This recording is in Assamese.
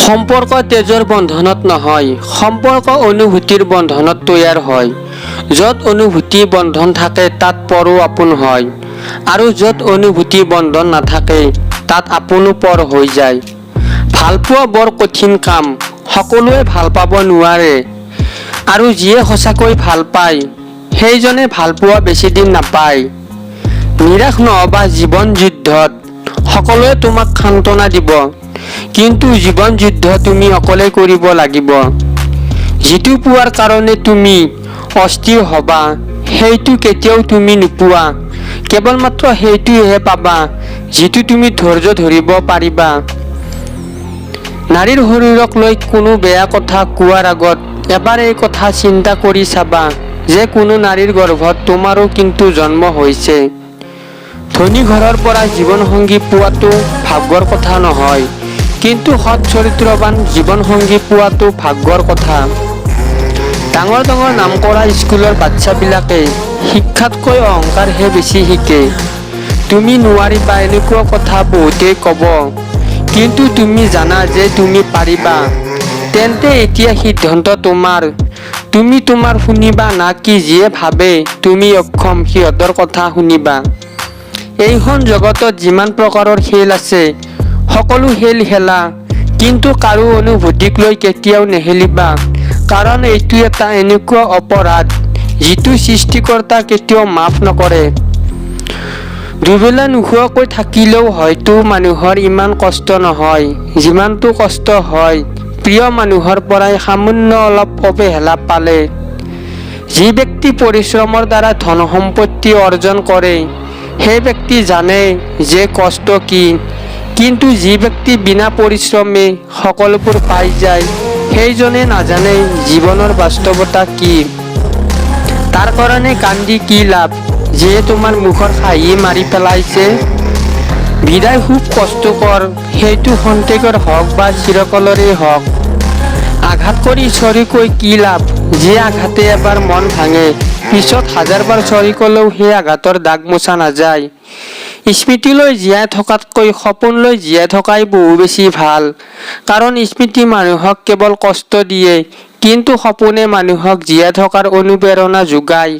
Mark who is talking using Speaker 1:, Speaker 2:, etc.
Speaker 1: সম্পৰ্ক তেজৰ বন্ধনত নহয়, সম্পৰ্ক অনুভূতিৰ বন্ধনত তৈয়াৰ হয়। য'ত অনুভূতি বন্ধন থাকে, তাত পৰো আপোন হয় আৰু য'ত অনুভূতি বন্ধন নাথাকে, তাত আপোনো পৰ হৈ যায়। ভালপোৱা বৰ কঠিন কাম। সকলোৱে ভাল পাব নোৱাৰে আৰু যিয়ে সঁচাকৈ ভাল পায়, সেইজনে ভালপোৱা বেছিদিন নাপায়। নিৰাশ নহবা। জীৱন যুদ্ধত সকলোৱে তোমাক সান্তনা দিব, কিন্তু জীৱন যুদ্ধ তুমি অকলে কৰিব লাগিব। যিটো পোৱাৰ কাৰণে তুমি অস্থিৰ হবা, সেইটো কেতিয়াও তুমি নোপোৱা। কেৱল মাত্ৰ সেইটোহে পাবা যিটো তুমি ধৈৰ্য ধৰিব পাৰিবা। নাৰীৰ শৰীৰক লৈ কোনো বেয়া কথা কোৱাৰ আগত এবাৰ এই কথা চিন্তা কৰি চাবা যে কোনো নাৰীৰ গৰ্ভত তোমাৰো কিন্তু জন্ম হৈছে। ধনী ঘৰৰ পৰা জীৱনসংগী পোৱাটো ভাগ্যৰ কথা নহয়, কিন্তু সৎ চৰিত্ৰবান জীৱনসংগী পোৱাটো ভাগ্যৰ কথা। ডাঙৰ ডাঙৰ নাম কৰা স্কুলৰ বাচ্ছাবিলাকে শিক্ষাতকৈ অহংকাৰহে বেছি শিকে। তুমি নোৱাৰিবা, এনেকুৱা কথা বহুতেই ক'ব, কিন্তু তুমি জানা যে তুমি পাৰিবা। তেন্তে এতিয়া সিদ্ধান্ত তোমাৰ। তুমি তোমাৰ শুনিবা না কি যিয়ে ভাবে তুমি অক্ষম, সিহঁতৰ কথা শুনিবা? এইখন জগতত যিমান প্ৰকাৰৰ খেল আছে, সকলো খেল খেলা, কিন্তু কাৰো অনুভূতিক লৈ কেতিয়াও নেখেলিবা, কাৰণ এইটো এটা এনেকুৱা অপৰাধ যিটো সৃষ্টিকৰ্তা কেতিয়াও মাফ নকৰে। দুবেলা নোখোৱাকৈ থাকিলেও হয়তো মানুহৰ ইমান কষ্ট নহয়, যিমানটো কষ্ট হয় প্ৰিয় মানুহৰ পৰাই সামান্য অলপ অৱহেলা পালে। যি ব্যক্তি পৰিশ্ৰমৰ দ্বাৰা ধন সম্পত্তি অৰ্জন কৰে, সেই ব্যক্তি জানে যে কষ্ট কি, কিন্তু যি ব্যক্তি বিনা পৰিশ্ৰমে সকলোবোৰ পাই যায়, সেইজনে নাজানে জীৱনৰ বাস্তৱতা কি। তাৰ কাৰণে কান্দি কি লাভ, যিয়ে তোমাৰ মুখৰ হাঁহি মাৰি পেলাইছে? বিদায় খুব কষ্টকৰ, সেইটো খন্তেকৰ হওক বা চিৰকালৰেই হওক। আঘাত কৰি চৰি কৈ কি লাভ? যি আঘাতে এবাৰ মন ভাঙে, পিছত হাজাৰবাৰ চৰি ক'লেও সেই আঘাতৰ দাগ মোচা নাযায়। স্মৃতিলৈ জীয়াই থকাতকৈ সপোনলৈ জীয়াই থকাই বহু বেছি ভাল, কাৰণ স্মৃতি মানুহক কেৱল কষ্ট দিয়ে, কিন্তু সপোনে মানুহক জীয়াই থকাৰ অনুপ্ৰেৰণা যোগায়।